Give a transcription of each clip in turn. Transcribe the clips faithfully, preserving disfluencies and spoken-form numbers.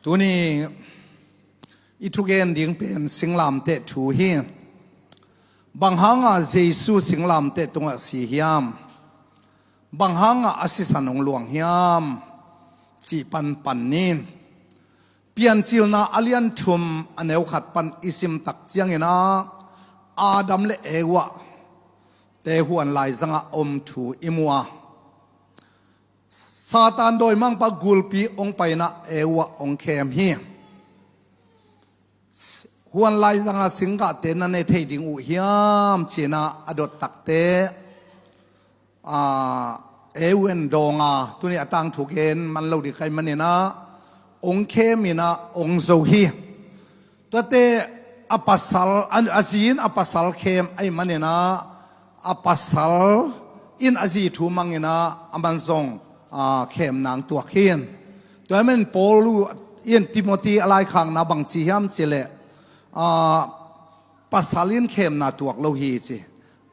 Tuni i thugen ding pen singlamteh thu hi. Bang hanga Jesu singlamteh tungah si hiam? Bang hanga a sisan hong luang hiam? Cih pan pan ni. Piancilna a lian thum a neu khat pan i sim tak ciangin ah Adam le Eva te huan laizangah om thu i mu a, Satan dawimangpa gulpi hong paina Eva hong khem hi. Huan laizanga singgahte na ne thei ding uh hiam? Ci-in ah a dot takte, aa, Eva in dawng a, tuni a tangthu gen man lo ding ka hih manin ah hong khem in ah hong zo hi. Tuate a pasal, a, a zi in a pasal khem ahih manin ah, a pasal in a zi thu mang in ah, aman zong, aa, khemna hong tuak hi. Tua ahih manin Paul in Timothy a laikhakna bang ci hiam cih leh, aa, pasal in khemna tuak lo hi ci.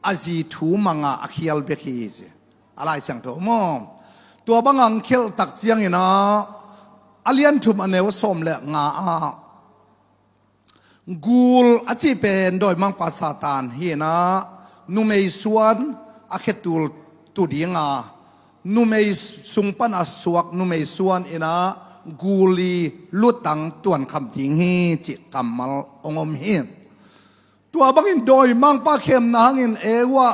A zi thu mang a, a khial bek hi ci. A Lai Siangtho maw? Tua banga hong khelh tak ciangin ah, a lian thum a neu sawm le nga ah, gul a cih pen dawimangpa Satan hi in ah, numei suan a khetul tu ding a, numei sung pan a suak numei suan in ah gul i lutang tuankham ding hi cih kammal hong om hi. Tua bangin dawimangpa khemna hangin Eva,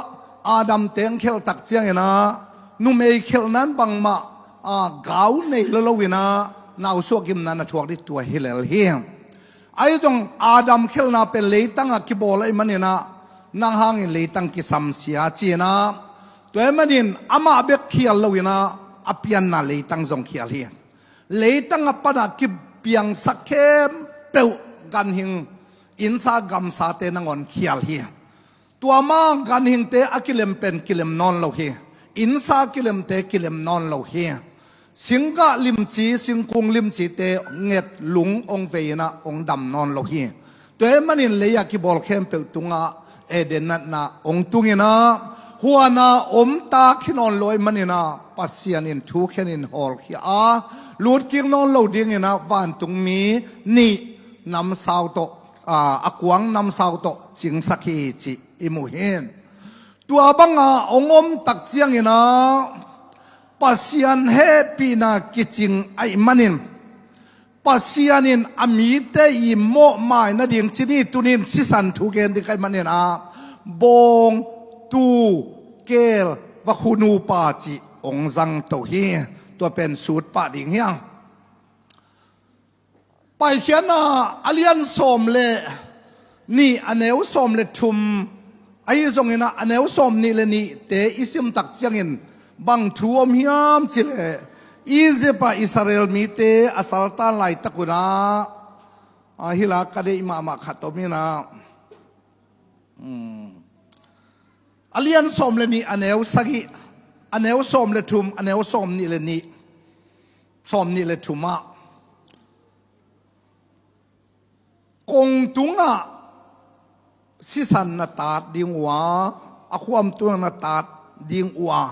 Adam te hong khelh tak ciangin ah, numei khelhna in bangmah, aa, gau nei lo lo in ah, nausuak gimna na thuak ding tua hi lel hi. Ahi zong Adam khelhna pen leitangah kibawl ahih manin ah, nang hangin leitang kisamsia ci-in ah, tua ahih manin amah bek khial lo in ah, a pianna leitang zong khial hi. Leitang a pan a kipiangsak khempeuh ganhing, innsa gamsate nangawn khial hi. Tua ma ganhingte a kilem pen kilem nawn lo hi. Innsa kilemte kilem nawn lo hi. Singgah limci, singkung limcite nget lung hong vei in ah hong dam nawn lo hi. Tua ahih manin lei a kibawl khempeuh tungah Eden natna hong tung in ah, huan a om tak hi nawn lo ahih manin ah, Pasian in thukhen in hawlkhia a, lutkik nawn lo ding in ah vantungmi nih namsau tawh, aa, a kuang namsau tawh cingsak hi cih i mu hi. Tua banga hong om tak ciangin ah, Pasian hehpihna kicing ahih manin, Pasian in a mite i mawhmai nading ci ni, tuni in sisan thu gen ding ka hih manin ah, bawng, tuu, keel, vakhu nupa cih hong zangto hi. Tua pen sut pah ding hi hang. Paikhiatna a lian sawm le nih a neu sawm le thum, ahi zongin ah a neu sawm nih le nihte i sim tak ciangin bang thu om hiam cih leh, Egypt ah Israel mite a saltan laitak un ah, a hi la ka deih mahmah khat om in ah, um, a lian sawm le nih a neu sagih, a neu sawm le thum, a neu sawm nih le nih, sawm nih le thum ah, kong tungah sisan na tat ding uh a, a khuam tungah na tat ding uh a,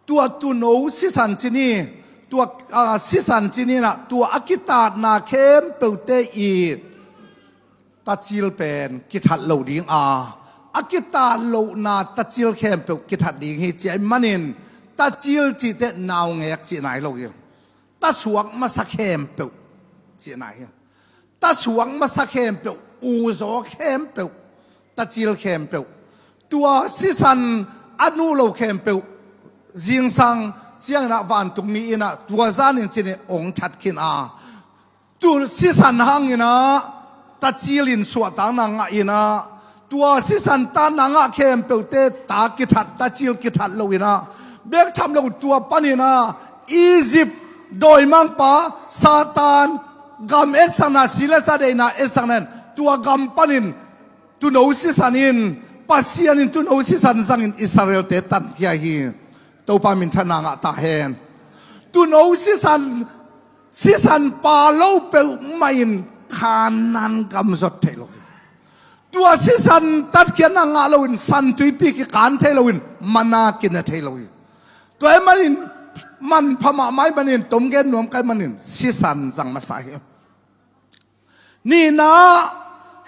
tua tuuno sisan ci ni, tua, ah, sisan ci ni in ah, tua a kitatna khempeuhte i tacil pen kithat lo ding a, a kitat lohna tacil khempeuh kithat ding hi ci ahih manin, tacil cihte naungek cihna hi lo hi. Tasuak masa khempeuh cihna hi. Tasuak masa khempeuh, uzaw khempeuh, tacil khempeuh, tua sisan a nuh lo khempeuh, zingsang ciangin ah vantungmi in ah tua zanin ci ni hong that khin a, tu sisan hangin ah tacil in suahtakna ngah in ah, tua sisan tatna ngah khempeuhte ta kithat, tacil kithat lo in ah, bek tham lo, tua panin ah Egypt dawimangpa Satan gam etsakna, si le sa deihna etsakna in, tua gam panin tuuno sisan in, Pasian in tuuno sisan zangin Israel-te tankhia hi. Topa minthanna ngah ta hen. Tuuno sisan, sisan pa lo peuhmah in Kanaan gam zot thei lo hi. Tua sisan tatkhiatna ngah loin San Tuipi kikan thei loin manna kine thei lo hi. Tua ahih manin manpha mahmah ahih manin, tomgen nuam ka hih manin sisan zang masa hi. Nihna,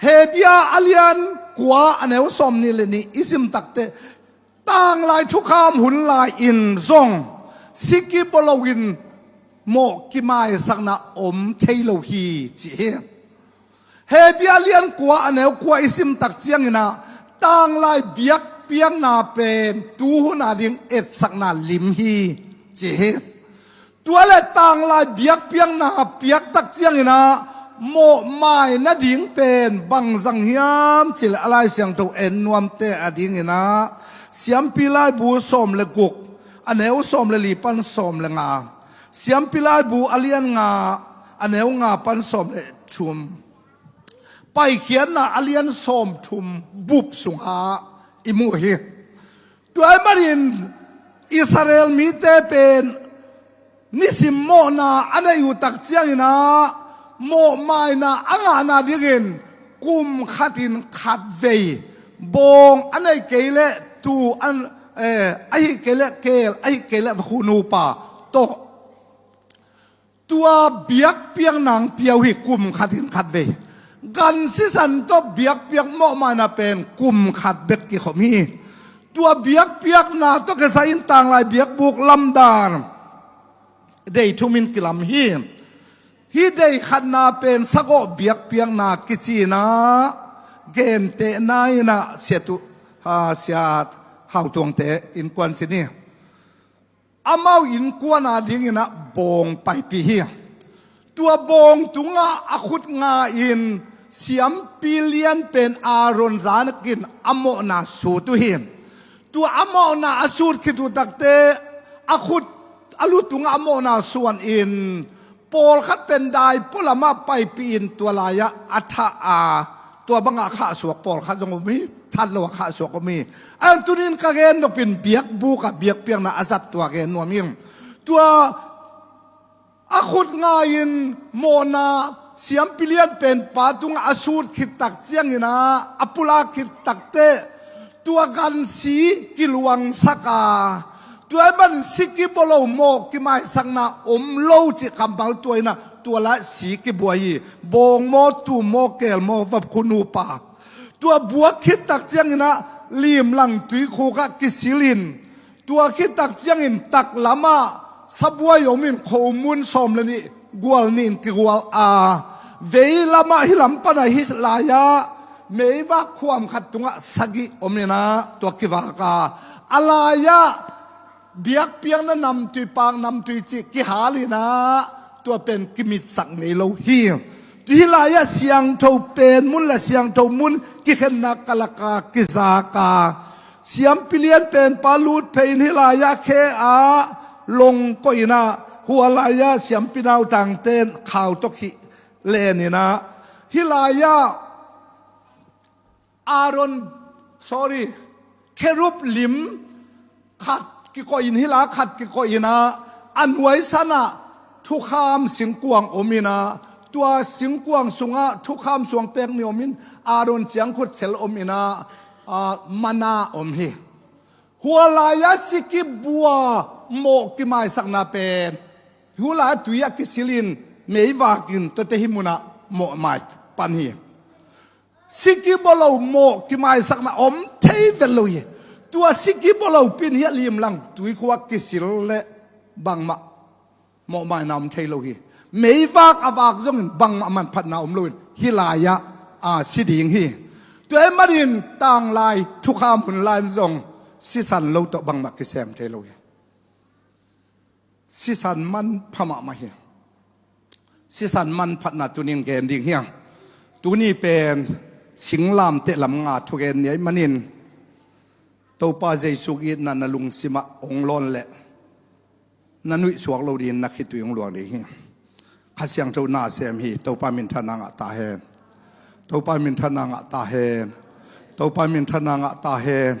Hebru a lian kua a neu sawm nih le nih i sim takteh, tanglai thukham hun lai-in zong sikibawlo in mawh kimaisakna om thei lo hi, ci hi. Hebru a lian kua a neu kua i sim tak ciangin ah, tanglai biakpiakna pen tuhun a ding etsakna lim hi, ci hi. Tua le tanglai biakpiakna piak tak ciangin ah, mawhmai nading pen bang zang hiam cih leh, a Lai Siangtho en nuamte a dingin ah, Siampi Laibu sawm le guk, a neu sawm le li pan sawm le nga, Siampi Laibu a lian nga, a neu nga pan sawm le thum, Paikhiatna a lian sawmthum bup sungah i mu hi. Tua ahih manin Israel mite pen nisim mawhna a neih uh tak ciangin ah, mawhmaina a ngahna dingin kum khatin khatvei bawng a neih kei leh, tuu an, eh, ahih kei leh keel, ahih kei leh vakhu nupa tawh, tua biakpiakna hong pia uh hi, kum khatin khatvei. Gan sisan tawh biakpiak mawhmaina pen kum khat bek kikhop hi. Tua biakpiakna tawh kisai in tanglai biakbuk lamdang dei thumin kilam hi. Hih dei khatna pen sagawh biakpiakna kici-in ah, gentehna in ah Sia Tu, ah, Sia Hau Tuangte innkuan ci ni. Amau innkuan a dingin ah bawng paipih hi. Tua bawng tungah a khut nga-in siampi lian pen Aaron zak in a mawhna sut uh hi. Tua a mawhna a sut khit uh takteh, a khut, a lu tungah a mawhna suanin, pawlkhat pen dai pualamah paipih in tua lai-ah a thah a, tua bangah khahsuak pawlkhat zong om hi, that lo a khahsuak om hi. A tuni-in ka gen nopin biakbuk ah biakpiakna a zat tua gen nuam ing. Tua a khut nga-in mawhna siampi lian pen pa tungah a sut khit tak ciangin ah, a pulak khit takteh, tua gan si kiluangsak a, tua ahih manin sikibawlo mawh kimaisakna om lo cih kammal tua in ah, tua lai si kibuai hi. Bawng maw, tuu maw, keel maw, vakhu nupa. Tua buak khit tak ciangin ah limlang tuikhuk ah kisil in, tua khit tak ciangin taklamah sabuai om in, khomun sawm le nih gual nih in kigual a, veilamah hih lam pan ah hih lai-ah meivak khuam khat tungah sagih om in ah, tua kivak a, a lai-ah biakpiakna namtui, pak namtui cih kihal in ah, tua pen kimitsak ngei lo hi. Hih lai-ah siangtho pen mun le siangtho mun kikhenna kalak a kizak a, siampi lian pen pa lut phei in hih lai-ah khe ah long koih in ah, hua lai-ah siampi nautangte in khau tawh khih len in ah, hih lai-ah Aaron, sorry, kherub lim khat kikoih in, hih lai-ah khat kikoih in ah, a nuaisan ah thukham singkuang om in ah, tua singkuang sungah thukham suang pek nih om in, Aaron ciangkhut sel om in ah, ah, manna om hi. Hua lai-ah sikibua mawh kimaisakna pen, hua lai-ah tui ah kisil in, meivak in, tuate hih munah mawhmai pan hi. Sikibawlo mawh kimaisakna om thei vet lo hi. Tua sikibawlo pen hih limlang tuikhuk ah kisil leh bangmah mawhmaina om thei lo hi. Meivak a vak zongin bangmah manphatna om loin hih lai-ah, a, si ding hi. Tua ahih manin tanglai thukham hun lai-in zong sisan lo tawh bangmah kisem thei lo hi. Sisan manpha mahmah hi. Sisan manphatna tuni-in gen ding hi a, tuni pen singlamteh lam nga thugen ni ahih manin, Topa Jesu itna na lungsimah hong lawn leh na nuihsuak lo dingin na khitui hong luang ding hi. Kha Siangtho na sem hi. Topa minthanna ngah ta hen. Topa minthanna ngah ta hen. Topa minthanna ngah ta hen.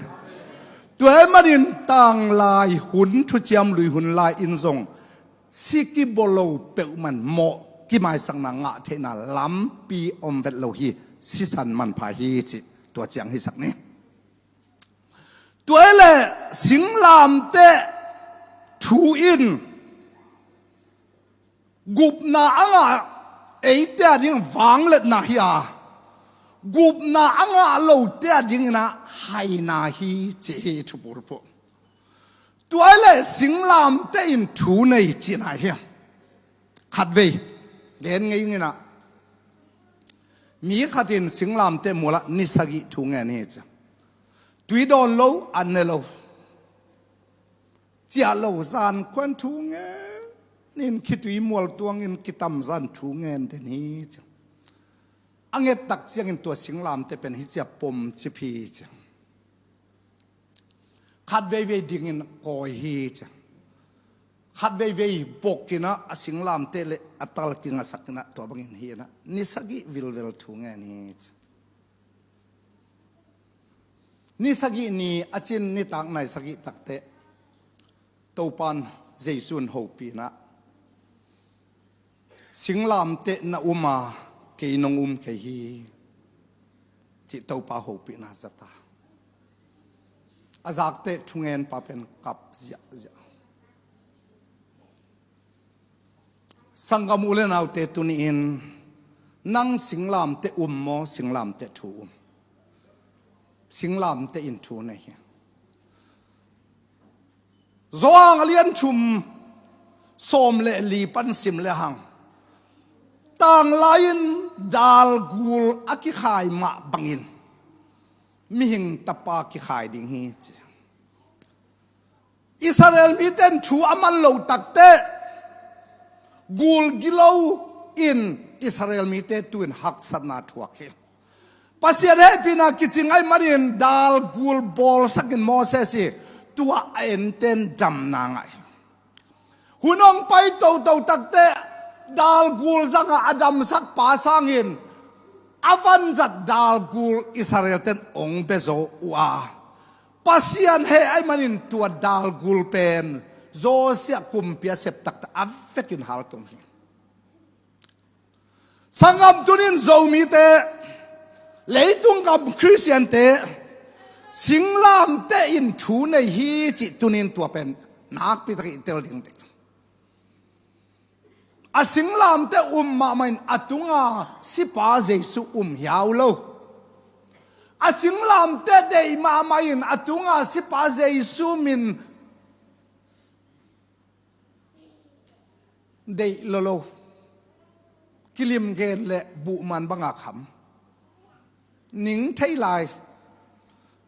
Tua ahih manin tanglai hun, thuciam lui hun lai-in zong sikibawlo peuhmah in mawh kimaisakna ngah theihna lampi om vet lo hi. Sisan manpha hi cih tua ciang hisak ni. Tua hi leh singlamteh thu in gupna a ngah Eite a ding vangliatna hi a, gupna a ngah lote a dingin ah haina hi ci hi thupulphu. Tua le singlamteh in thu nei cihna hi. Khatvei gen ngei ning ah, mi khat in singlamteh mualah ni sagih thu ngen hi ci. Tui dawn lo, an ne lo. Ciah lo zan khuan thu ngen in, khitui mual tuangin kitam zan thu ngen den hi ci. A nget tak ciangin tua singlamteh pen hi ci a pom cip hi ci. Khat veivei dingin kawi hi ci. Khat veivei bok in ah a singlamteh le a tal kingasak in ah tua bangin hi in ah ni sagih vilvel thu ngen hi ci. Ni sagih ni a cin nitak nai sagih takteh Topa'n Jesu in hopih in ah, singlamteh na um a, kei nong um kei hi, cih Topa hopihna zat a. A zakteh thungenpa pen kap ziahziah. Sanggam u le naute, tuni-in nang singlamteh um maw, singlamteh thu um? Singlamteh in thu nei hi. Johan a lian thum sawm le li pan sim le hang, tanglai-in dalgul a kikhai mah bangin mihing tapa kikhai ding hi ci. Israel mite in thu a man loh takteh gul gilo in Israel mite tu-in haksatna thuak hi. Pasian hehpihna kicing ahih manin dalgul bawlsakin Moses i tua a enten damna ngah hi. Hun hong pai toto takteh dalgul zangah a damsakpa sangin a vanzat dalgul Israel ten hong bia zo uh a, Pasian heh ahih manin tua dalgul pen Josiah kumpi a sep takteh a vekin haltum hi. Sanggam, tunin Zomite, leitung gam Khristiante, singlamteh in thu nei hi cih tunin tua pen nakpi takin i tel ding hi. A singlamteh um mahmah in a tunga sipa Jesu um hiau lo. A singlamteh deih mahmah in a tunga sipa Jesu min deih lolo. Kilim gen le buhman banga kham ning thei lai.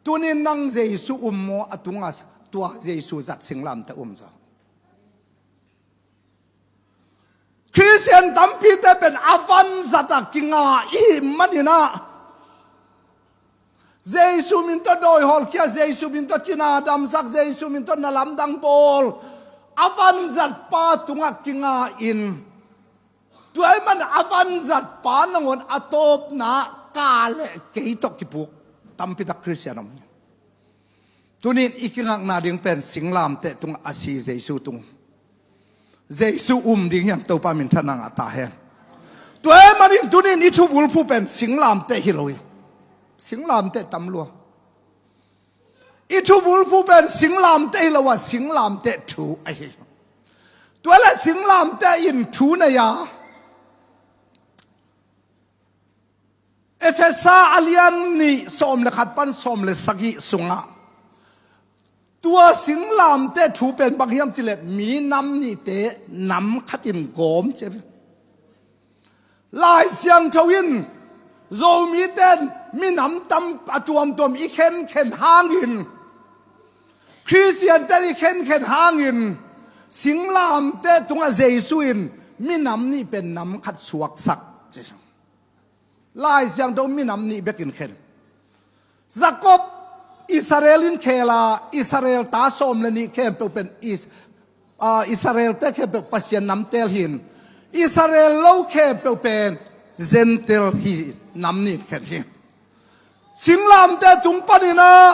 Tunin nang Jesu um maw, a tunga tua Jesu zat singlamteh um zaw? Khristian tampite pen a vanzat a kinga ihih manin ah, Jesu min tawh dawi hawlkhia, Jesu min tawh cina damsak, Jesu min tawh na lamdang bawl, a vanzatpa tungah kinga in, tua ahih man a vanzatpa nangawn a tawpna ka le kei tawh kipuk tampi tak Khristian om hi. Tunin i kingakna ding pen singlamteh tungah a si Jesu tung, Jesu um ding hi hang. Topa minthanna ngah ta hen. Tua ahih manin tunin i thubulphu pen singlamteh hi lo hi. Singlamteh tam lua. I thubulphu pen singlamteh hi lo a, singlamteh thu ahi. Tua le singlamteh in thu nei a, Efesa a lian nih sawm le khat pan sawm le sagih sungah tua singlamteh thu pen bang hiam cih leh mi nam nihte nam khatin gawm ci hi. Lai Siangtho in Zomite in minam tam a tuamtuam i khenkhen hangin, Khristiante in i khenkhen hangin, singlamteh tungah Jesu in minam nih pen nam khat suaksak ci. Lai Siangtho minam nih bekin khen. Jakob Israel in khel a, Israel ta sawm le nih khempeuh pen Is-, aa, Israelte khempeuh Pasian nam teel hi in, Israel lo khempeuh pen Gentile hi, nam nih in khen hi. Singlamteh tung panin ah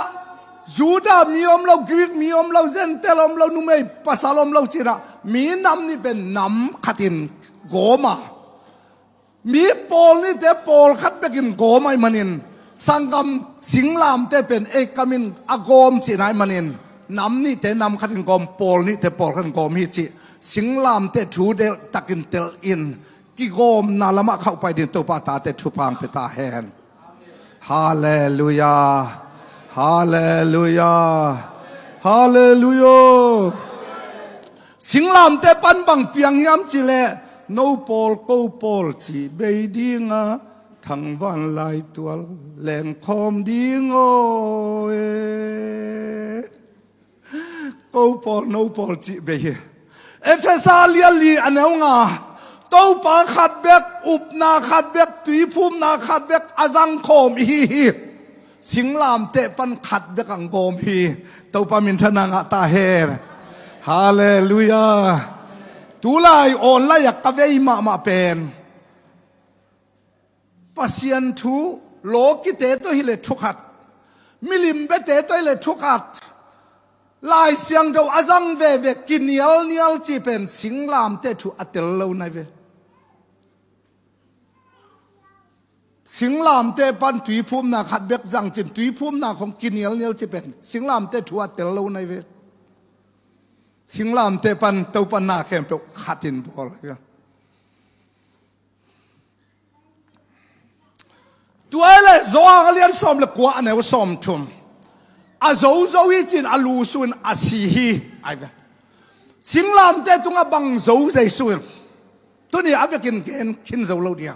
Judah mi om lo, Greek mi om lo, Gentile om lo, numei pasal om lo ci-in ah mi nam nih pen nam khatin gawm a, mi pawl nihte pawlkhat bekin gawm ahih manin, sanggam, singlamteh pen ei kam in a gawm cihna ahih manin, nam nihte nam khatin gawm, pawl nihte pawlkhatin gawm hi cih singlamteh thu delh takin telh in, kigawmna lamah khauhpai ding Topa tate thupha hong pia ta hen. Halleluiah. Halleluiah. Halleluiah. Singlamteh pan bang piang hiam cih leh, no pawl ko pawl cih bei dinga thangvan laitual lengkhawm ding aw e. Ko pawl no pawl cih bei hi. Efesa lian li a neu nga, Topa khat bek, upna khat bek, tuiphumna khat bek a zangkhawm ihi hi. Singlamteh pan khat bek hong gawm hi. Topa minthanna ngah ta hen. Halleluiah. Tulai online ah ka vei mahmah pen, Pasian thu, lawkite tawh hi leh thukhat, milim bete tawh hi leh thukhat, Lai Siangtho a zang veve kinialnial cih pen singlamteh thu a tel lo nai ve. Singlamteh pan tuiphumna khat bek zang cin, tuiphumna khong kinialnial cih pen singlamteh thu a tel lo nai ve. Singlamteh pan Topa na khempeuh khat in bawl hi. Tua hi leh Johan a lian sawm le kua a neu sawmthum. A zozo hi cin a lusu in a si hi. Ai ve. Singlamteh tungah bang zo Jesu in. Tuni a vekin gen khin zo lo dia.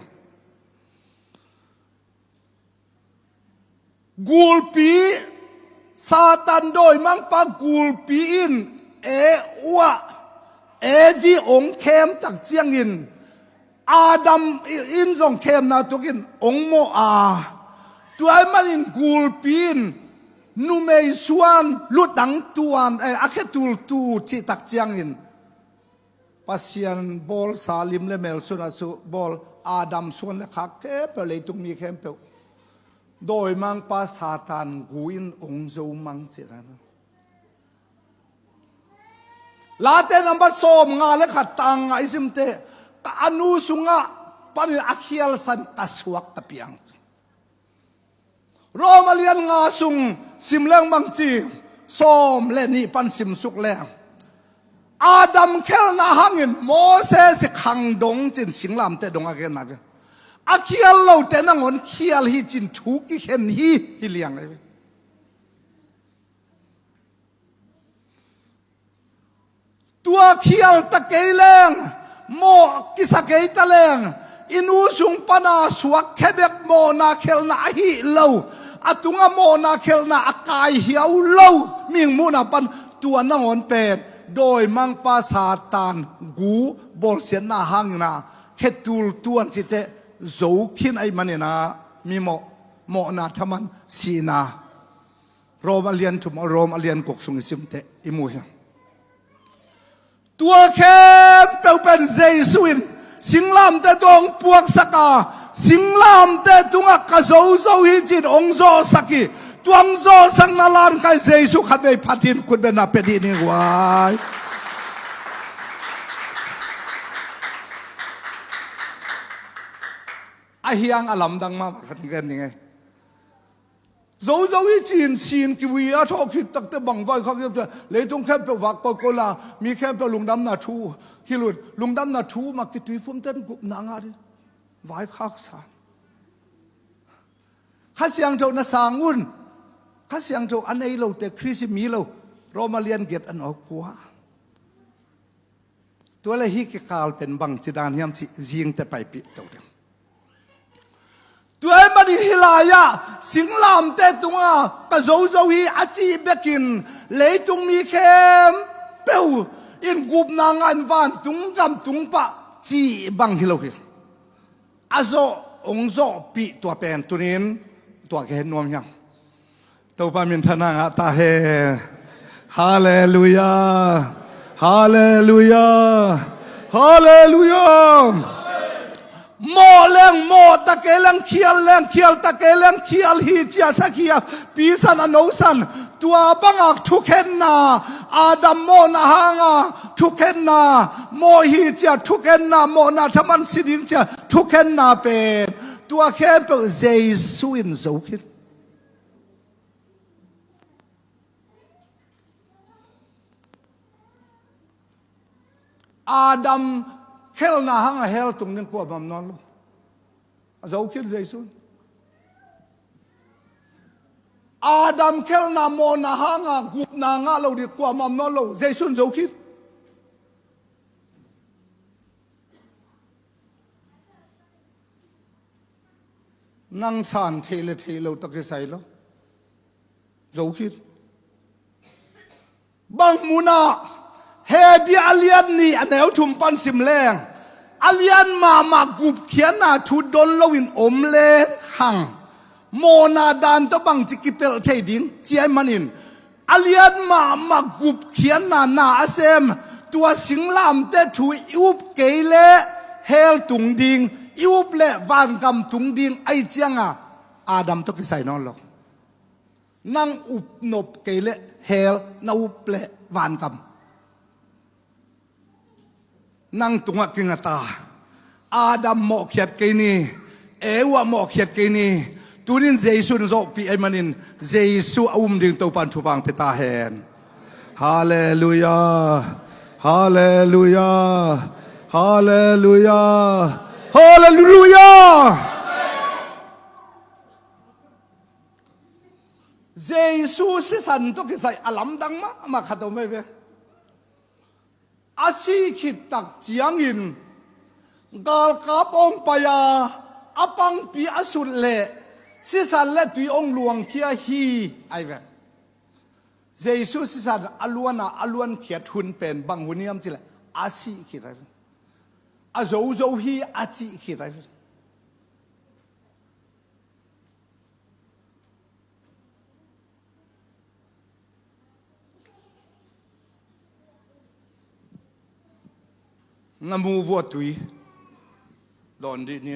Gulpi, Satan dawimangpa gulpi in Eva, Evi hong khem tak ciangin Adam in zong khemna tukin hong mawh a, tua ahih manin gulpi in numei suan lutang tuan, eh, a khetultu cih tak ciangin Pasian bawlsa lim le mel sunah su bawl Adam suan le khak khempeuh, leitung mi khempeuh dawimangpa Satan gu in hong zo mang cih na. Late nambat sawm nga le khat tang nga i simte, ka a nu sungah panin a khialsan ka suak ka piang. Rom a lian nga sung sim leng bang ci, sawm le nih pan simsuk leng, Adam khelhna hangin Moses i khang dong cin singlamteh dong a genna ve. A khial lote nangawn khial hi cin thu kikhen hi, hi liang ei ve. Tua khial ta kei leng, mawh kisa kei ta leng, i nu sung pana suak khebek mawhna khelhna ahi lo, a tungah mawhna khelhna a kai hiau lo, mihing muhna pan tua nangawn pen dawimangpa Satan gu bawlsiatna hangina khetul tuan cite zo khin ahih manina, mi mawh, mawhna thaman sihna. Rom a lian thum, Rom a lian guk sung i simte i mu hi. Tua khempeuh pen Jesu in singlamteh tungah hong puaksak a, singlamteh tungah ka zozo hi cin hong zawhsak hi. Tua hong zawhsakna lankai Jesu khatvei phat in khutbetna pia dih ni guai. A hiang a lamdang mah khat gen ding ei. Zozo hi cin sin kivui a thawh khit takte bang vaikhak hiam cih leh leitung khempeuh vak kawikawi la, mi khempeuh lungdamna thu hilh un, lungdamna thu mah kituiphum ten gupna ngah ding vaikhak sa. Kha Siangtho na sang un. Kha Siangtho a nei lote Khrist mi lo. Rom a lian giat a neu kua. Tua le hih kikal pen bangci dan hiam cih zingte paipih to ding. Tua ahih manin hih lai-ah singlamteh tungah ka zozo hi a cih bekin leitung mi khempeuh in gupna ngah in vantung gam tung pah cih bang hi lo hi. A zawh hong zawhpih tua pen tunin tua ka hen nuam hiam? Topa minthanna ngah ta hen. Halleluiah. Halleluiah. Halleluiah. Mawh leng mawh ta kei leng khial leng khial ta kei leng khial hi cia sakhi a pisan a nosan. Tua bangak thukhenna, Adam mawhna hanga thukhenna, mawh hi cia thukhenna, mawhna thaman si ding cia thukhenna pen tua khempeuh Jesu in zo khin. Adam Khelhna hanga hell tung ding kuamah om nawn lo. A zo khin Jesu in. Adam khelhna mawhna hanga gupna ngah lo ding kuamah om nawn lo. Jesu in zo khin. Nang san theih le theih loh tawh kisai lo. Zo khin. Bang munah Hebru a lian nih a neu thum pan sim leng, a lian mahmah gupkhiatna thu don loin om lehang, mawhna dan tawh bangci kipelh thei ding ci ahih manin, a lian mahmah gupkhiatna na a sem, tua singlamteh thu i up kei leh hell tung ding, i up leh vangam tung ding ahih cianga Adam tawh kisai nawn lo. Nang up nop kei leh hell, na up leh vangam. Nang tungah kinga ta. Adam mawhkhiat kei ni. Eva mawhkhiat kei ni. Tunin Jesu in zawhpih ahih manin Jesu a um ding Topan thupha pia ta hen. Halleluiah. Halleluiah. Halleluiah. Halleluiah. Jesu sisan tawh kisai a lamdang mahmah khat om ei ve. A sih khit tak ciangin galkap hong pai a, a pangpi a sut leh sisan le tui hong luangkhia hi, ai ve. Jesu sisan a luan a, a luankhiat hun pen bang hun hiam cih leh a sih khit ai ve. A zozo hi a cih khit ai ve. Na mu vua tui dawn dih ni.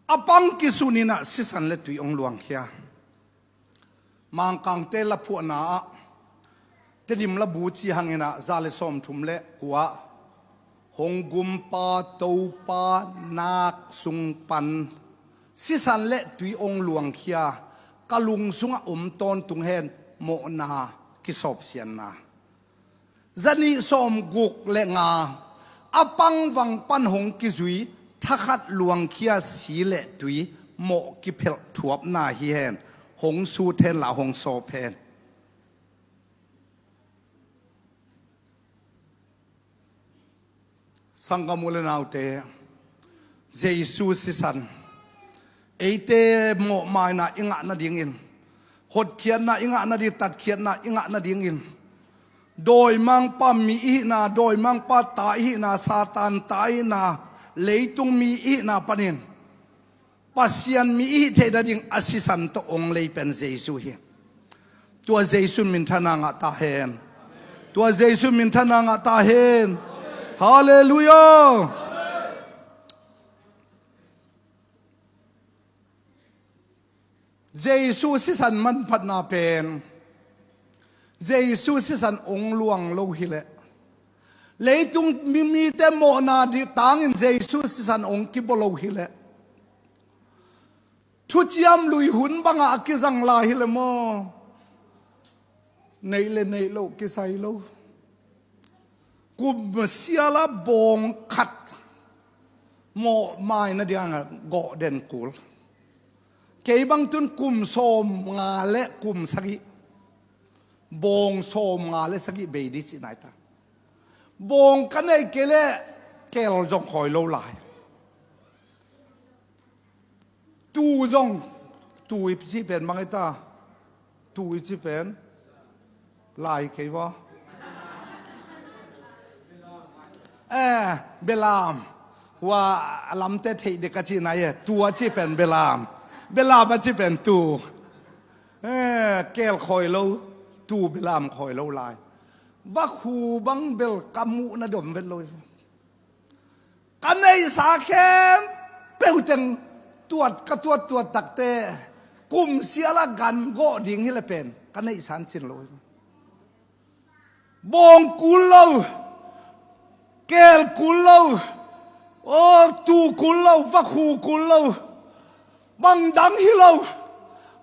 A pang kisun in ah sisan le tui hong luangkhia. Mangkangte laphuahna ah Tedim labu ci hangin ah za le sawmthum le kua hong gumpa Topa nak sung pan sisan le tui hong luangkhia, ka lung sungah om tawntung hen, mawhna kisawpsianna. Zanih sawmguk le nga, a pangvang pan hong kizui, thakhat luangkhia si le tui, mawh kiphelh thuapna hi hen, hong sut hen la hong sawp hen. Sanggam u le naute, Jesu sisan eite mawhmaina i ngah nadingin, hotkhiatna i ngah nading, tatkhiatna i ngah nadingin, dawimangpa mi i hihna, dawimangpa ta i hihna, Satan ta i hihna, leitung mi i hihna panin Pasian mi i hih theih nading a sisan tawh hong lei pen Jesu hi. Tua Jesu minthanna ngah ta hen. Tua Jesu minthanna ngah ta hen. Halleluiah. Jesu sisan manphatna pen Jesu sisan hong luang lo hileh, leitung mi, mite mawhna dih tangin Jesu sisan hong kibua lo hileh, thuciam lui hun bangah a kizang lai hileh maw, neih le neih loh kisai lo. Kum siala bawng khat mawhmaina dingah gawh den kul. Kei bang tun kum sawmnga le kum sagih, bawng sawmnga le sagih bei dih cih nai ta. Bawng ka neih kei leh kel zong khawi lo lai. Tuu zong, tuu i cih pen bang hi ta? Tuu i cih pen lai kei vaw. Eh, belam. Hua a lamte theih dek a cih nai e. Tuu a cih pen belam. Belam a cih pen tuu. Eh, kel khawi lo. Tuu belam khawi lo lai. Vakhu bang bel ka muhna dom vet lo. Ka neihsa khempeuh teng tuat, ka tuat tuat takte kum siala gan gawh ding hileh pen ka neihsa an cin lo. Bawng kul lo, kel kul lo, aw, tuu kul lo, vakhu kul lo. Bang dang hi lo,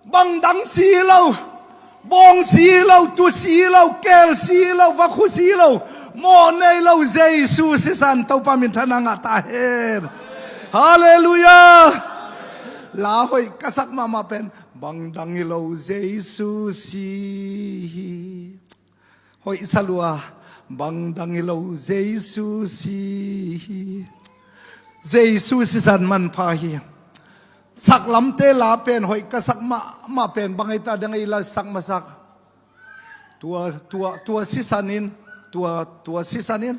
bang dang si hi lo, bawng si hi lo, tu si hi lo, keel si hi lo, vakhu si hi lo, mawh nei lo, Jesu sisan Topa minthanna ngah ta hen. Halleluiah. La hoih ka sak mahmah pen bang dang hi lo, Jesu si hi. Hoih sa lua, bang dang hi lo, Jesu si hi. Jesu sisan manpha hi. Saklamte la pen hoih ka sak mahmah pen bang hita dang ei la sak masak. Tua, tua, tua sisan in, tua, tua sisan in.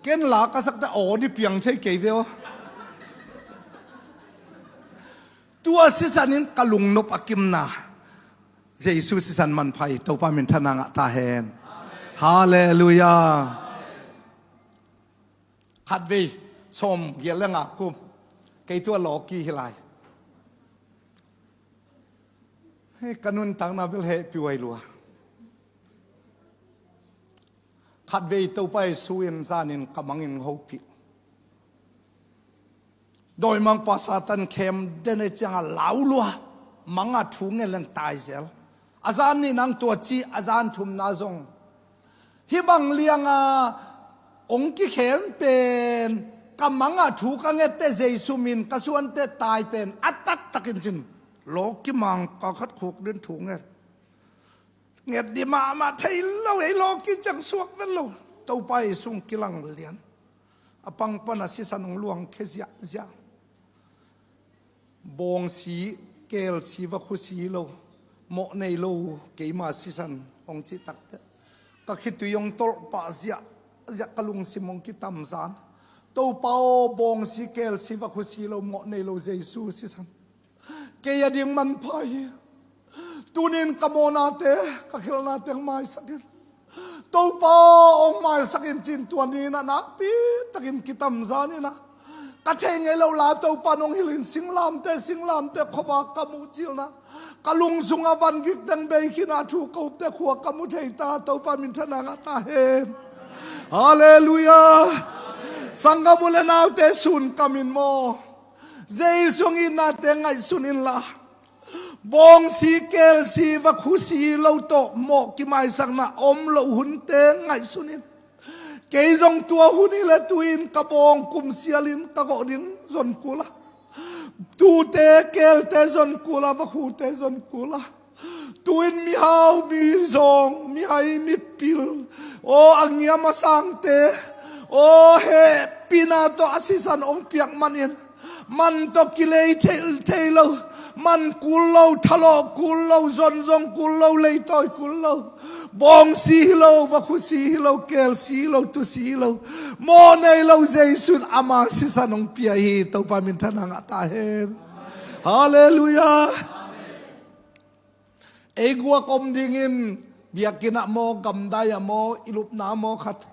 Ken la ka sakte aw ni piang thei kei ve aw. Tua sisan in ka lungnop a kimna. Jesu sisan manpha hi, Topa minthanna ngah ta hen. Halleluiah. Khatvei sawm giat le nga kum kei tua lawki hi lai. Hei, ka nuntakna bel hehpih huai lua. Khatvei Topa Jesu in zanin ka mangin hopih. Dawimangpa Satan khem den ei cianga lau lua, manga thu ngen leng tai zel. A zan nih nang tua ci, a zan thumna zong. Hih bang lianga ong kikhem pen ka manga thu ka ngette Jesu min ka suante tai pen a taktakin cin. Lawki mang ka khat khuk din thu nget. Nget di mahmah thei lo, ei lawki ciang suak vet lo. Topa Jesu kilang lian. A pang pana sisan ong luang khe ziahziah. Bawng si, keel si, vakhu si lo, mawh nei lo, keima sisan ong cih takte. Ka khitui ong tolh pah ziahziah, ka lungsim ong kitamzan. Topa aw, bawng si, keel si, vakhu si lo, mawh nei lo, Jesu sisan. Kei a ding manpha hi. Tunin ka mawhnate, ka khelhnate ong maisak in. Topa ong maisak in cin tua ni in a nakpi takin kitamzan in a. Ka thei ngei lo la Topa nong hilhin singlamte, singlamte khuavak ka muh cilna. Ka lungsunga van gik teng bei khin a thu ka upte khua ka mu thei ta Topa minthanna ngah ta hen. Halleluiah. Sanggam u le naute sun kamin maw. Jesu ong itnate ngaihsun inla. Bawng si, keel si, vakhu si lo tawh mawh kimaisakna om lo hunte ngaihsun in. Kei zong tua hun hi le tuin ka bawng kum sialin ka gawh ding zon kula. Tute, keelte zon kula, vakhute zon kula. Tuin mihau, mizawng, mihai, mipil, aw a ngiam a sangte, aw hehpihna tawh a sisan ong piak manin. Man tawh kilei thei, thei lo, man kul lo, thalawh kul lo, zonzong kul lo, leitawi kul lo, bawng si hi lo, vakhu si hi lo, keel si hi lo, tu si hi lo, mawh nei lo, Jesu in ama sisan ong pia hi. Topa minthanna ngah ta hen. Halleluiah. Ei guak om dingin biakinn ah maw, gamdai ah maw, i lupna maw khat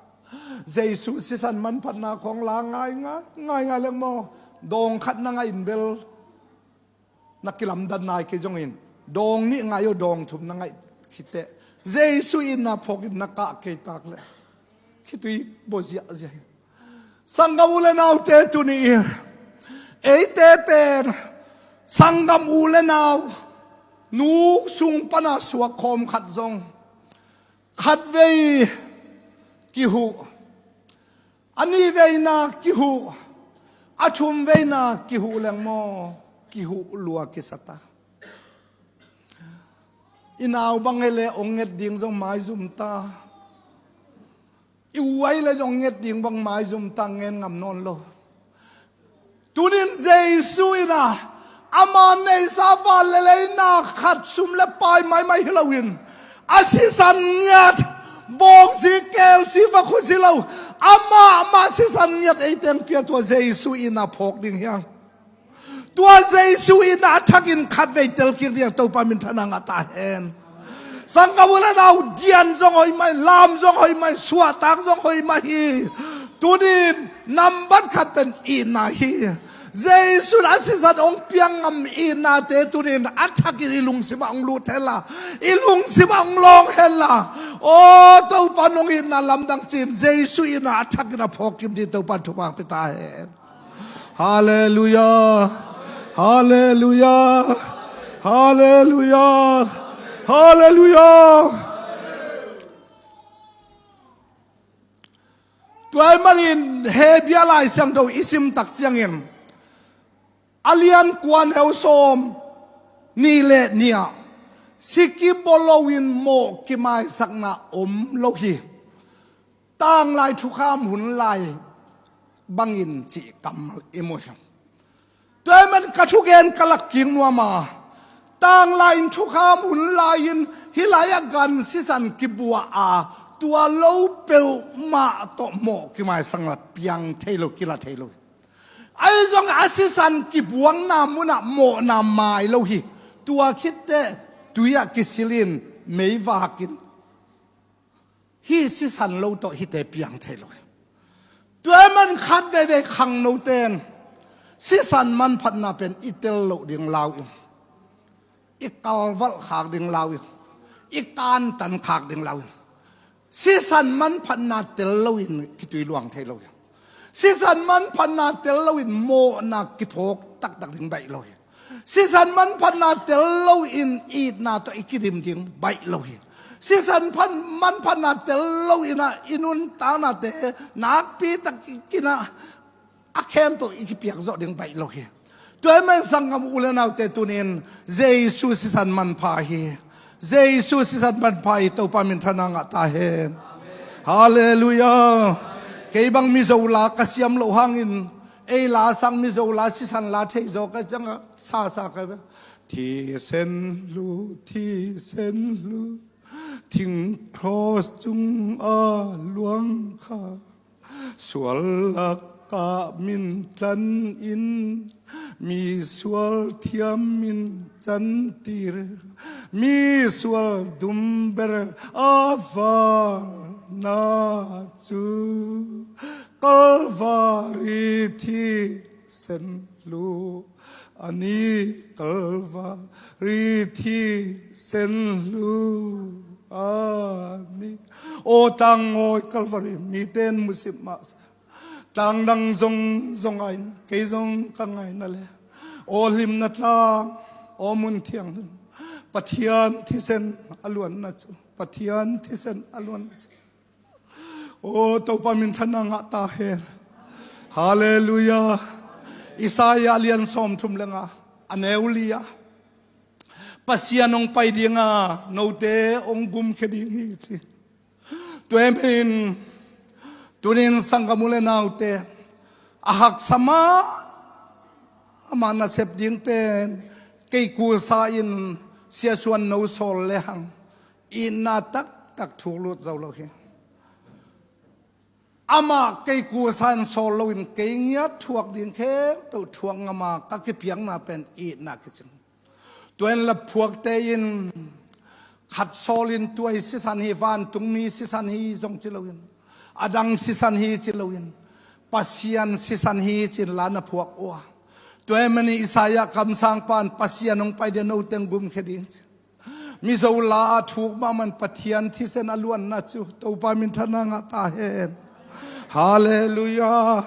Jesu sisan manphatna khawng la ngaingai, ngaingai leng maw, dawng khat na ngaih in bel na kilamdan nai kei zongin, dawng nih ngaih aw, dawng thum na ngaih khit teh Jesu itna phawkin na kah kei tak leh khitui bawh ziahziah hi. Sanggam u le naute, tuni eite pen sanggam u le nau nu sung pana suak khawm khat zong khatvei kihuh, a nihveina kihuh, a thumveina kihuh leng maw, kihuh lua kisa ta. I nau bang hi leh ong nget ding zong maizum ta. I u ahi leh ong nget ding bang maizum ta, ngen ngam nawn lo. Tunin Jesu in a, ama neihsa van le leina khat sum le pai maimai hi loin, a sisan ngiat, bawng si, keel si, vakhu si lo, amah, amah sisan ngiat ei teng pia tua Jesu in a phawk ding hi hang. Tua Jesu in a thakin khatvei telkik ding Topa minthanna ngah ta hen. Sanggam u le nau, dian zong hoih mah hi, lam zong hoih mah hi, suahtak zong hoih mah hi. Tunin nambat khat pen itna hi. Jesu in a sisan ong piak ngam itnate tunin a thakin i lungsim ah ong lut hen la, i lungsim ah ong lawng hen la. Aw Topa, nong itna lamdang ci-in Jesu in a thakin a phawk kim ding Topa in thupha pia ta hen. Halleluiah. Halleluiah. Halleluiah. Halleluiah. Tua ahih manin Hebru Lai Siangtho i sim tak ciangin a lian kua neu sawm nih le nih ah, si kibaw loin mawh kimaisakna om lo hi. Tanglai thukham hun lai bangin cih kammal i mu hi. Tua ahih manin ka thugen ka lak kik nuam a, tanglai in thukham hun lai-in hih lai-ah gan sisan kibuah a, tua lo peuhmah tawh mawh kimaisakna piang thei lo, kila thei lo. Ahi zongin a sisan kibuakna munah mawhna mai lo hi. Tua khit teh tui-ah kisil in meivak in, hih sisan lo tawh hihte piang thei lo hi. Tua ahih manin khat veivei khangnote in sisan manphatna pen i tel loh ding lau in, i kalvalh khak ding lau in, i kantan khak ding lau in, sisan manphatna tel loin kitui luang thei lo hi. Sisan manphatna tel loin mawhna kiphawk taktak ding baih lo hi. Sisan manphatna tel loin itna tawh i kidim ding baih lo hi. Sisan phan-, manphatna tel loin ah i nuntaknate nakpi takin ah a khempeuh i kipiak zawh ding baih lo hi. Tua ahih manin sanggam u le naute, tuni-in Jesu sisan manpha hi. Jesu sisan manpha hi. Topa minthanna ngah ta hen. Halleluiah. Kei bang Mizo la ka siam loh hangin ei la sang Mizo la sisan la thei zaw ka ciangah sasa ka ve. Thisen lu, thisen lu, thing cross cungah luang kha. Sual lakah min tlan in, misual thiam min cantir, misual dumber a valna cu Kalvari thisen lu. A ni Kalvari thisen lu a ni. Aw tlangawi Kalvari mite in musim mah se. Tlang dang zong zong a in kei zong ka ngaina le. Aw hlimna tlang, aw mun thianghlim. Pathian thisen a luanna cu. Pathian thisen a luanna cu. Aw, Topa minthanna ngah ta hen. Halleluiah. Isaiah lian sawmthum le nga, a neu li ah, Pasian hong pai dinga note hong gumkhia ding hi ci. Tua ahih manin tuni-in sanggam u le naute, a haksa mahmah nasep ding pen kei kusa in Sia Suan No sawl le hang itna taktak thuk lut zo lo hi. Amah kei kusa in sawl loin kei ngiat thuak ding khempeuh thuak ngam a, ka kipiakna pen itna kici. Tua in laphuakte in khat sawlin tua hi sisan hi, vantungmi sisan hi zong ci loin, a dang sisan hi ci loin, Pasian sisan hi ci-in la na phuak uh a. Tua ahih manin Isaiah kamsangpa in Pasian hong pai dia note hong gumkhia ding ci. Mizo la ah thuk mahmah in Pathian thisen a luanna cu Topa minthanna ngah ta hen. Halleluiah.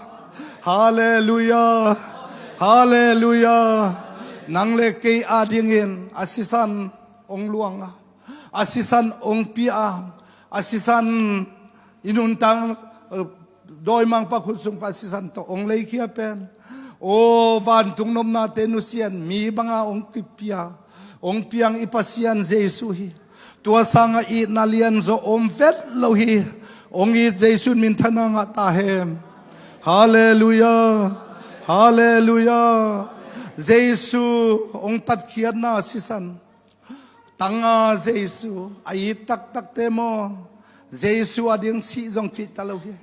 Halleluiah. Halleluiah. Nang le kei adingin a sisan hong luang a, a sisan hong pia a, a sisan i nuntak, eh, dawimangpa khut sungpa sisan tawh hong leikhia pen, aw, vantung nopnate nusia in mi banga hong kipia, hong piang i Pasian Jesu hi. Tua sangah itna lianzaw om vet lo hi. Hong it Jesu in minthanna ngah ta hen. Halleluiah. Halleluiah. Jesu hong tatkhiatna sisan. Tanga Jesu a it taktakte maw, Jesu ading sih zong kihta lo hi.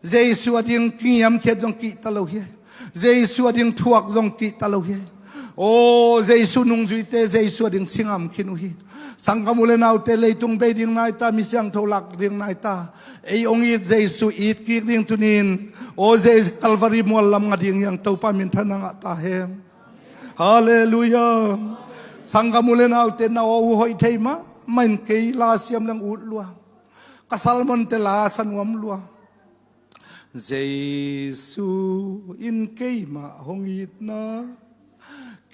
Jesu ading kingiamkhiat zong kihta lo hi. Jesu ading thuak zong kihta lo hi. Aw, Jesu nungzuite Jesu ading si ngam khin uh hi. Sanggam u le naute, leitung bei ding nai ta, mi siangtho lak ding nai ta. Ei hong it Jesu it kik ding tuni-in, aw, Jesu Kalvari mual lam nga ding hi hang. Topa minthanna ngah ta hen. Halleluiah. Sanggam u le naute, na aw uh hoih thei mahmah in kei la siam leng ut lua. Ka sermonte la sa nuam lua. Jesu in keimah hong itna,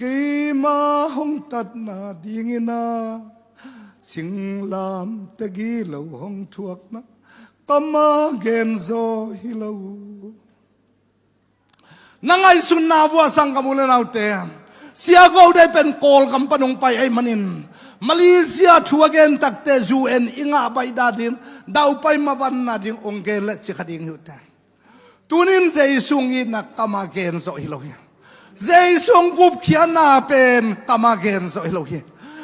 Keima hong tatna dingin a singlamteh gilo hong thuakna, kamah gen zaw hi lo. Na ngaihsutna vuah sangkam u le naute, Sia Go Dai pen Kawlgam pan hong pai ahih manin, Malaysia thu a gen takteh U N i ngah baih nading, daupai mavanna ding hong gen le ci kha ding hi uh teh. Tunin Jesu hong itna kamah gen zawh hi lo hi. Jesu hong gupkhiatna pen kamah gen zawh hi lo hi.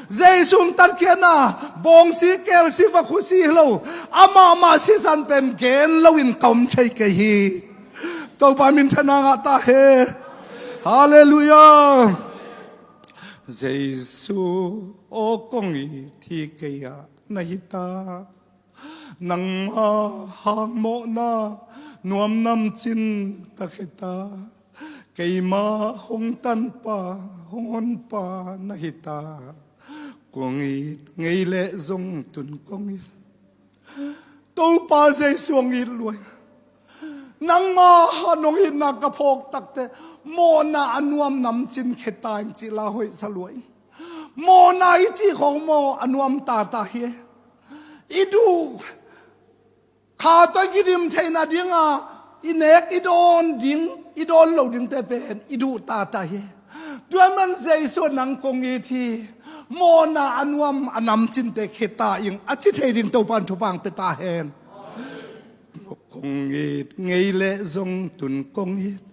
Jesu hong tatkhiatna, bawngsi, kelsi, vakhusi hi lo, amah mah sisan pen gen loin ka om thei kei hi. Topa minthanna ngah ta hen. Halleluiah. Jesu aw, kong it hi kei a, na hi ta. Nangma hang mawhna nuam namcin ka khe ta. Keima hong tanpa, hong honpa na hi ta. Kong it ngei leh zong tun kong it. Topa Jesu hong it lua hi. Nangma hang hong itna ka phawk takteh, mawhna a nuam namcin khe ta ing ci la hoih sa lua hi. Mawhna i cih khawng maw a nuam tata hi. I duh kha tawh i kidim theihna dinga i nek i dawn ding, i dawn lo dingte pen i duh tata hi. Tua ahih man Jesu nang kong it hi. Mawhna a nuam a namcinte khe ta ing a ci thei ding Topa in thupha hong pia ta hen. Kong it ngei leh zong tun kong it.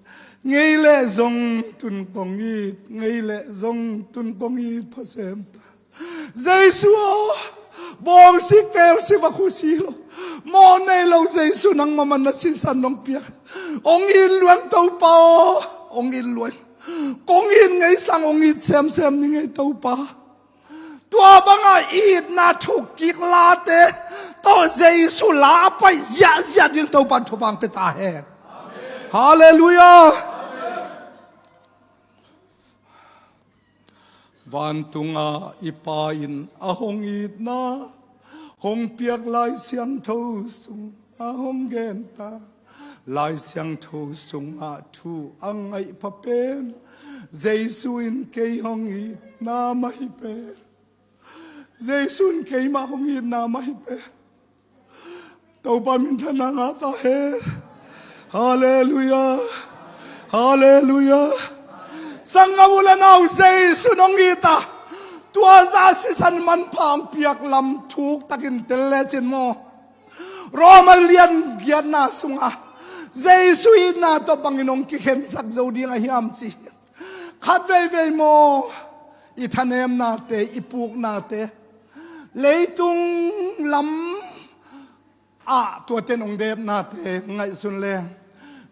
Ngei leh zong tun kong it. Ngei leh zong tun kong it. Pha sem ta. Jesu aw, bawngsi, kelsi, vakhusi lo, mawh nei lo Jesu nangma man na sisan nong piak. Hong it lua ing Topa aw, hong it lua ing. Kong it ngei sang hong it semsem ni ngei Topa. Tua banga itna thukkik late tawh Jesu la a pai ziahziah ding Topa in thupha hong pia ta hen. Halleluiah. Vantungah i Pa in a hong itna hong piak Lai Siangtho sungah hong gen ta. Lai Siangtho sungah thu a ngaih pha pen Jesu in kei hong itna mah hi pen. Jesu in keimah hong itna mah hi pen. Topa minthanna ngah ta hen. Halleluiah. Halleluiah. Sanggam u le nau, Jesu in hong it a, tua zah sisan manpha hong piak lam thuktakin tel lecin maw, Roma lian giatna sungah Jesu itna tawh bangin hong kikhensak zo ding a hiam ci. Khat veivei maw, i thanemnate, i puknate, leitung lam ah tuate in hong depnate ngaihsun leng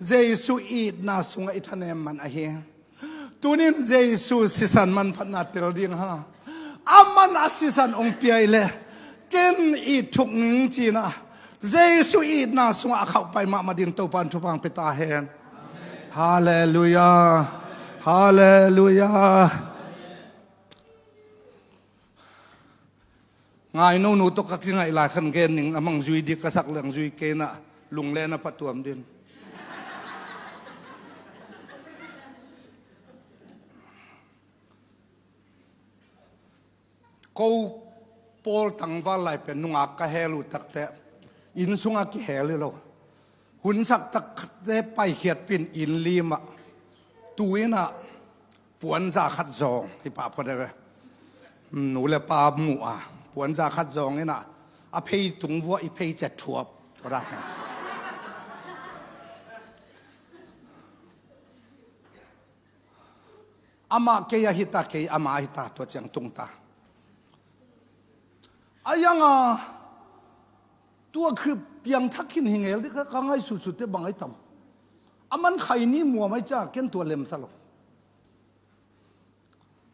Jesu itna sungah i thanem man ahi. Tunin Jesu sisan manphatna tel ding hang a, aman a sisan hong pia hi leh ken it thuk ning ci-in a, Jesu itna sungah a khauhpai mahmah ding Topa in thupha hong pia ta hen. Halleluiah. Halleluiah. Ngai nonu tawh ka kingaih lai khan gen ning, a mang zui dik ka sak leng zui kei na, lunglen a patuam din. Ko pawl tangval lai pen nungak ka hel uh takteh inn sungah kihel hi lo. Hunsak takteh paikhiatpih in inn limah tu innah puanza khat zawng hi pah phot e ve. Nu le pa muh a puanza khat zawng innah a phei tung vuah i phei cet thuap. Tua dah. Amah kei a hita, kei amah a hita, tua ciang tungta. A yanga tua Khrih piangthak khin hi ngel dih ka, ka ngaihsutsutte bang ai tam. A man khaini muam ai ca ken tua lemsa lo.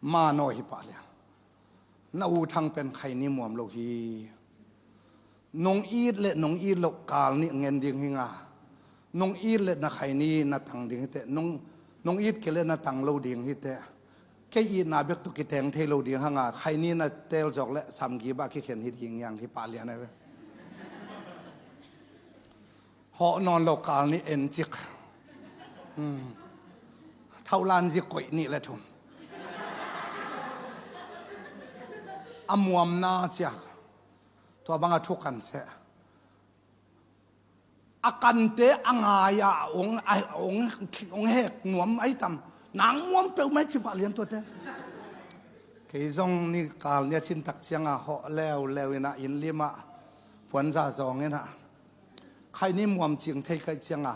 Ma naw hi pah lia. Na u Thang pen khaini muam lo hi. Nong it le nong it loh kal nih ngen ding hi nga. Nong it le na khaini na tang ding hi teh. Nong, nong it kei le na tang lo ding hi teh. Kei itna bek tawh kiteng thei lo ding hanga khaini na tel zawk le samgi bah kikhen hi ding hiang hi pah lian ai ve. Hawh nawn lo kal nih en cik. Hmm. Thaulan zik koih nih le thum. a muamna ciak, tua banga thu kan seh. A kante a ngai a ong, a ong, ong hek nuam ai tam. Nang muam peuhmah ci pah lian tuate. Kei zong ni kal nia cin tak cianga hawh leuleu inah inn limah puanza zawng inah khaini muam cing thei kaih cianga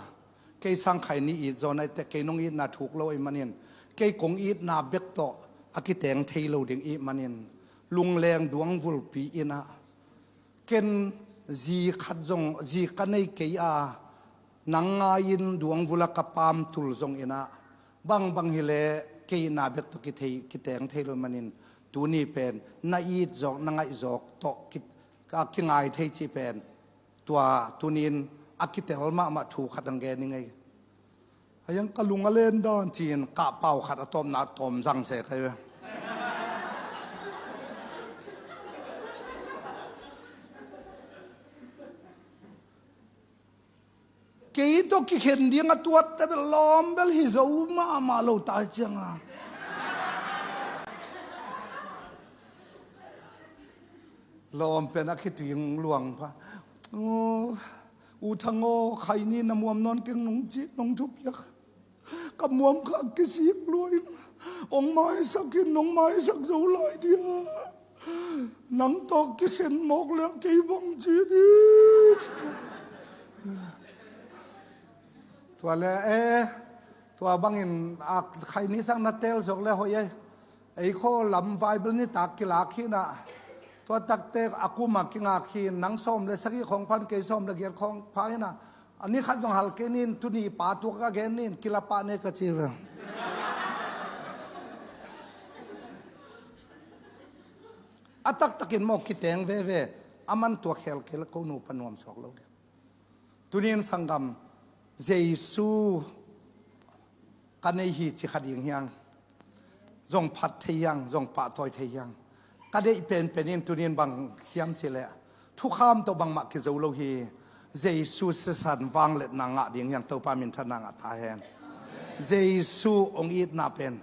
kei sang khaini it zaw nai teh kei nong itna thuk lo ih manin kei kong itna bek tawh a kiteng thei lo ding ih manin lungleng duangvulpi inah ken zi khat zong zi ka nei kei a nang ngai-in duangvula ka pamtul zong inah bangbang hileh kei itna bek tawh kithei, kiteng thei lo ih manin tuni pen na it zawk na ngaih zawk tawh ki, ka kingai thei cih pen tua tunin a kitel mahmah thu khat ang gen ing ei. Haiang ka lung a len dan ci-in kah pau khat a tawpna tawm zang se kai ve. Kei tawh kikhen ding a tuatte bel lawm bel hi zo mahmah lo ta cianga lawm pen a khitui luang pha. U Thang aw, khaini na muam nawn keng nong ci, nong thupiak. Ka muam kha kisik luai. Ong maisak in, nong maisak zo lai dia. Nang tawh kikhen mawk leng kei bang ci di. Tua le, eh, tua bangin a khaini sang na tel zawk le hoih ei. Ei khaw lam Bible nitak kilak hinah tua takte a kuma kingak hi nang sawm le sagih khawng phan kei sawm le giat khawng pha hinah a ni khat zong hal kei nin tuni pa tuk ka gen nin kila pah ne ka ci ve. A taktakin maw kiteng veve a man tua khel kei le ko nu pa nuam suak lo ding. Tunin sanggam Jesu ka nei hi ci kha ding hiang zong phat thei hiang zong pahtawi thei hiang ka deih penpen in tunin bang hiam cileh thukham tawh bangmah kizo lo hi. Jesu sisan vangliatna ngah ding hiang Topa minthanna ngah ta hen. Jesu ong itna pen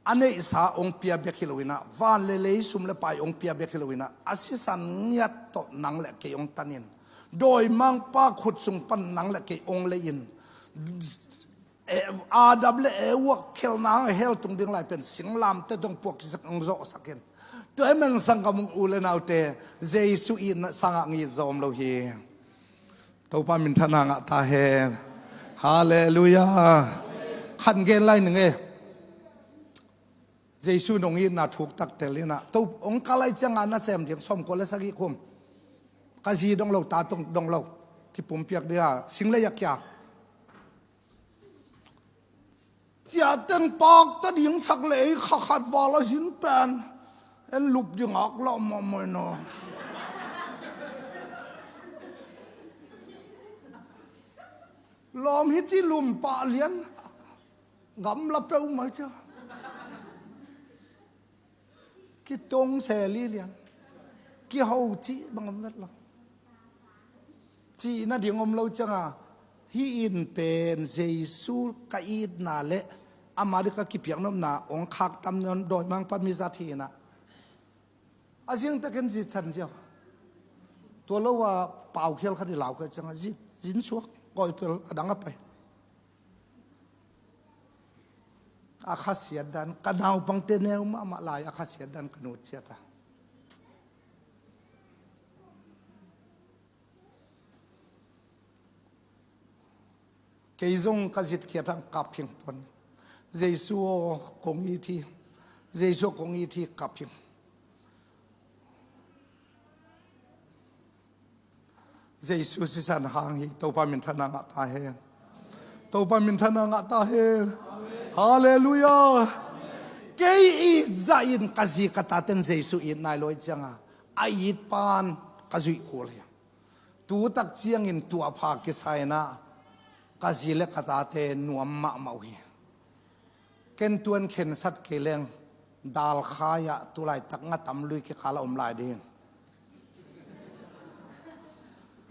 a neihsa ong pia bek hi loinah van le lei sum le pai ong pia bek hi loinah a sisan ngiat tawh nang le kei ong tanin dawimangpa khut sung pan nang le kei ong leiin Adam le Eva khelna hang a hell tung ding lai pen singlamte dong puak kisak ong zawhsakin tua hi man sanggam u le naute Jesu itna sangah ngit zawm lo hi. Topa minthanna ngah ta hen. Halleluiah. Khan gen lai ning e. Jesu nong itna thuk tak tel inah to ong ka lai cianga na sem ding sawmkua le sagih khum ka zi dong lo ta tong dong lo kipumpiak dia singlei a kia ciateng pakta ding sak le ei khakhat val a zin pen en lup ding ak lah mahmah no. Lawm hi ci lum pah lian gamla peuhmah cia kitong seli lian kiho cih bang om vet lo. Cihna ding om lo cianga hih in pen Jesu ka itna le ama ding ka kipiaknopna ong khaktam nawn dawimangpa mizat hi inah a zingte ken zitsan ziau tua lo a paukhial khat i lau kha cianga zin suak kawipel a dang a pai. A khasiat dan ka naupangte neu mahmah lai a khasiat dan ka nut ciat a kei zong ka zitkhiat hang kap hing tuan. Jesu aw kong it hi. Jesu aw kong it hi kap hing. Jesu sisan hang hi. Topa minthanna ngah ta hen. Topa minthanna ngah ta hen. Halleluiah. Kei it zahin ka zi ka taten Jesu it nai lo ih cianga a it pan ka zuih kul hi. Tutak ciangin tuahpha kisaina ka zi le ka tate nuam mahmah uh hi. Ken tuan khensat kei leng dalkhai-ah tulaitak ngatam lui kikal a om lai ding.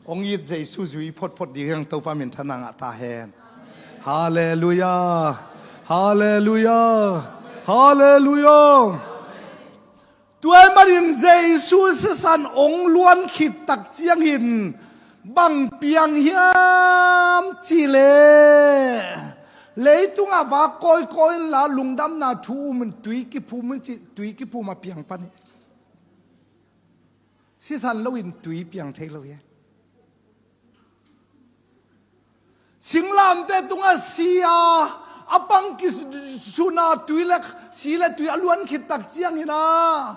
Ong it Jesu zui photphot ding hiang Topa minthanna ngah ta hen. Halleluiah. Halleluiah. Halleluiah. Tua ahih manin Jesu sisan hong luan khit tak ciangin bang piang hiam cih leh, leitungah vak kawikawi inla lungdamna thu um in tui kiphum in cih, tui kiphum a piang pan hi. Sisan loin tui piang thei lo hi. Singlamteh tungah si a, a pang kisun a, tui le, si le tui a luan khit tak ciangin a,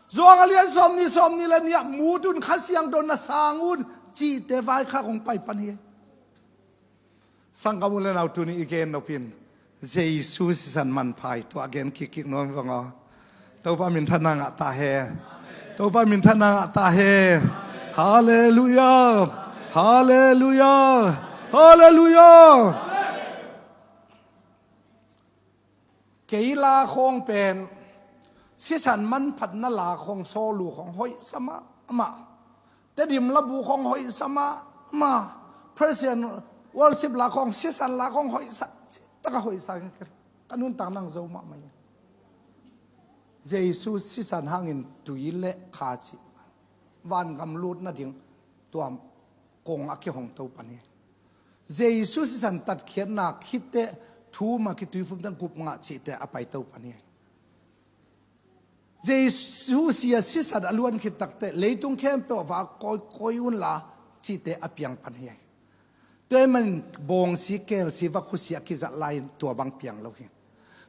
Johan a lian sawmnih, sawmnih le nih ah, mut un, Kha Siangtho na sang un cihte vaikhak hong pai pan hi. Sanggam u le nau, tuni i gen nop in Jesu sisan manpha hi, tua a gen kikkik nuam vang aw. Topa minthanna ngah ta hen. Topa minthanna ngah ta hen. Halleluiah. Halleluiah. Halleluiah. Kei la khawng pen sisan manphatna la khawng, sawlu khawng hoih sa mahmah. Tedim labu khawng hoih sa mahmah. Praise and worship la khawng, sisan la khawng hoih sa, cih taka hoih sa. Ka nuntak nang zo mahmah hi. Jesu sisan hangin tui le kha cih vangam lut nading tua kong a kihong to pan hi. Jesu sisan tatkhiatna khit teh thu ma kituiphum teng gup ngah cihte a pai to pan hi. Jesu si a sisan a luan khit tak teh leitung khempeuh ah vak kawikawi unla cihte a piang pan hi. Tua ahih manin bawngsi, kelsi, vakhusi a kizat lai-in tua bang piang lo hi.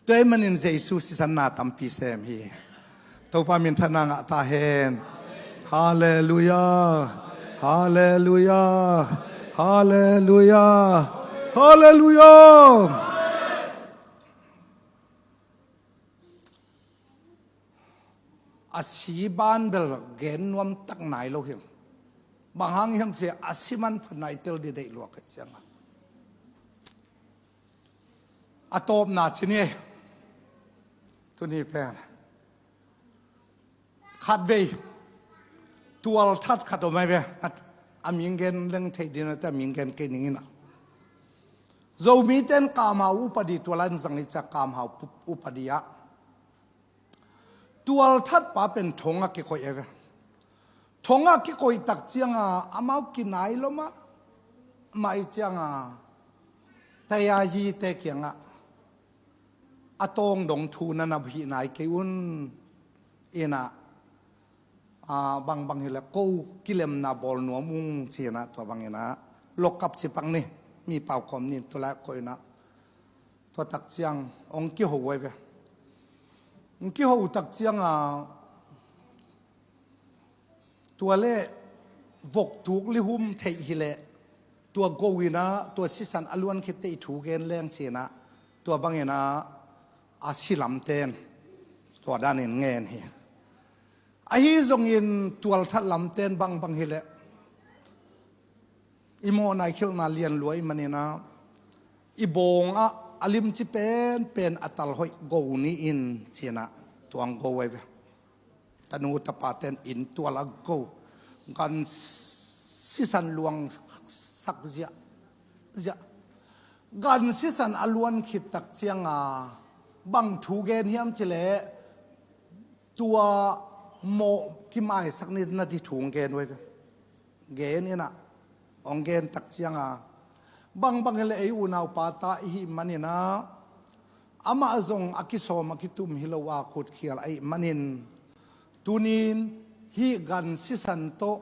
Tua ahih manin Jesu sisan na tampi sem hi. Topa minthanna ngah ta hen. Halleluiah. Halleluiah. Halleluiah. Halleluiah. A si ban bel gen nuam tak nai lo hi. Bang hang hiam cih leh a si manphatna i tel ding deih lua ka hi ciangin. A tawpna ci ni. Tuni pen khatvei tualthat khat om ahi ve. A ming gen leng thei ding a, a ming gen kei ning in a. Zomite in kamhau upadi tual an zang hi ciang, kamhau pu-, upadi ah tualthat pa pen thong ah kikoih ahi ve. Thong ah kikoih tak ciangin amau kinai lua mahmah hi ciangin, taya yite kiangah a tawng dong thu na na hih nai kei un, in a, a, bangbang hi leh ko kilemna bawl nuam ung ci-in a, tua bangin a, lock up ci pak ni, mi pau kawm ni, tua lai koih in a. Tua tak ciang hong kiho ahi ve. Hong kiho tak ciangin a, tua leh vok tuk lihum theih hi leh, tua go in a, tua sisan a luan khit teh i thu gen leng ci-in a, tua bangin a, a si lamte in tua danin ngen hi. Ahi zongin tualthat lamte in bangbang hi leh, i mawhna i khilhna lian lua ahih manin a, i bawng ah a limci penpen a tal hoih go ni in ci-in a, tua hong go ahi ve. Tanu tapate in inn tual ah go. Gan sisan luang sak ziahziah. Gan sisan a luan khit tak ciangin a, bang thu gen hiam cih leh, tua mawh kimaisak ni na ding thu gen uh ahi ve. Gen in a, hong gen tak ciangin a, bangbang hi leh ei unaupa ta i hih manin a, amah zong a kisawm a kitum hi lo a, khutkhial ahih manin, tuni-in hih gan sisan tawh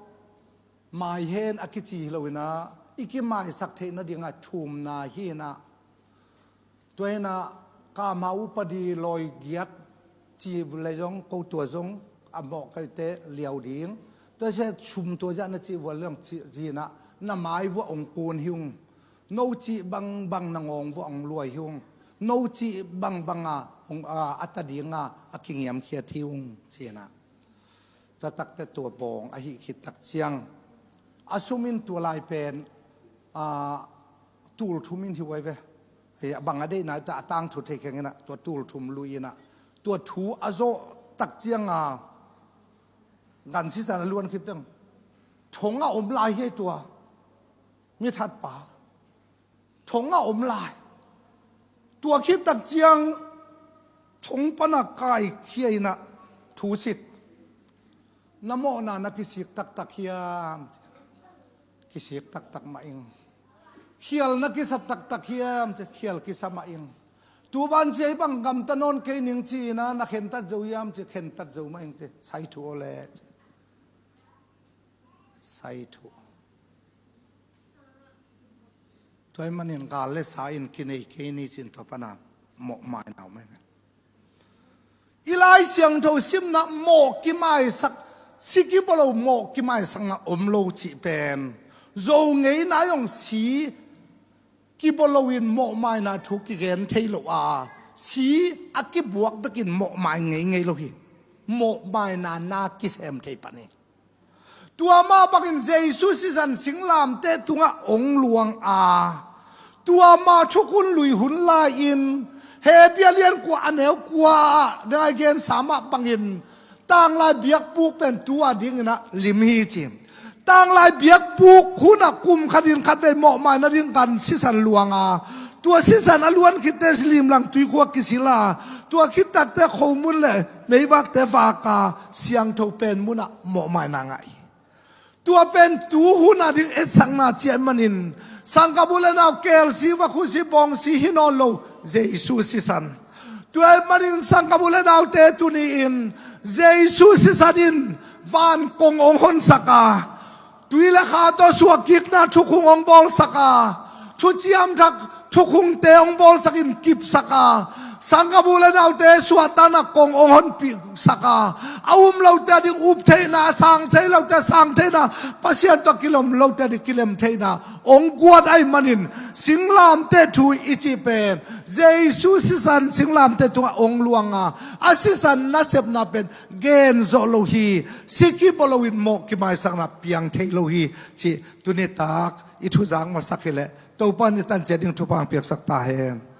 mai hen a kici hi lo in a, i kimaisak theih nadingin a thumna hi in a, tua hi in a, kamhau upadi lawi giat ci uh leh zong, ko tua zong a mawh kei teh liau ding. Tua sia sum tua ziah na cih uh leh zong ci, ci-in a, na mai vuah hong kun hi ung. No cih bangbang na ngawng vuah hong luai hi ung. No cih bangbang a hong, a, a ta dingin a kingiamkhiat hi ung ci-in a. Tua tak teh tua bawng a hih khit tak ciang, a sum in tua lai pen, a, tul thum in hi uh ahi ve. Ei, a bang a deihna ta a tangthu thei kheng in a, tua tul thum lui in a, tua thu a zawh tak ciangin a, gan sisan a luan khit teng, thong ah om lai hi tua mi thatpa. Thong ah om lai. Tua khit tak ciang thong pan a kaikhia in a, Thusit. Na mawhna na kisik taktak hiam? Kisik taktak mah ing. Khial na kisa taktak hiam? Khial kisa mah ing. Tu ban cia hi bang gamta nawn kei ning ci-in ah na khentat zo hiam? Ci khentat zo mah ing ci. Sai thu aw le ci. Sai thu. Tua ahih manin gal le sa in kinei kei ni ci-in tua pana mawhmaina om hi. I Lai Siangtho simna mawh kimaisak, si kibawl lo mawh kimaisakna om lo cih pen Zo ngeina ah zong si kibawl lo in mawhmaina thu kigen thei lo a, si a kibuak bekin mawhmai ngeingei lo hi. Mawhmaina na kisem thei pan hi. Tua mah bangin Jesu sisan singlamteh tungah hong luang a, tua mah thukhun lui hun lai-in Hebru a lian kua a neu kua ah dai gensa mah bangin tanglai biakbuk pen tu a dingin ah lim hi ci. Tanglai biakbuk hunah kum khatin khatvei mawhmai nading gan sisan luang a, tua sisan a luan khitte limlang tuikhua kisil a, tua khit takte khomun le meivakte vak a, siangtho pen munah mawhmaina ngah hi. Tua pen tu hun a ding etsakna ci ahih manin, sanggambuh le nau, kelsi, vakhusi, bawngsi hi nawn lo, Jesu sisan. Tua ahih manin sanggambuh le naute tuni-in Jesu sisan in van kong hong honsak a, tui le kha tawh suakkikna thukhun hong bawlsak a, thuciam thak thukhunte hong bawlsakin kipsak a, sanggambuh le naute suahtakna kong hong honpihsak a, a um lote a ding up theihna, a sang thei lote a sang theihna, Pasian tawh kilem lote a ding kilem theihna hong guat ahih manin, singlamteh thu i cih pen Jesu sisan singlamteh tungah hong luang a, a sisan nasepna pen gen zawh lo hi. Si kibawl lo in mawh kimaisakna piang thei lo hi cih tuni tak i thuzak masak hi leh Topa in i tan ciat ding thupha hong piaksak ta hen.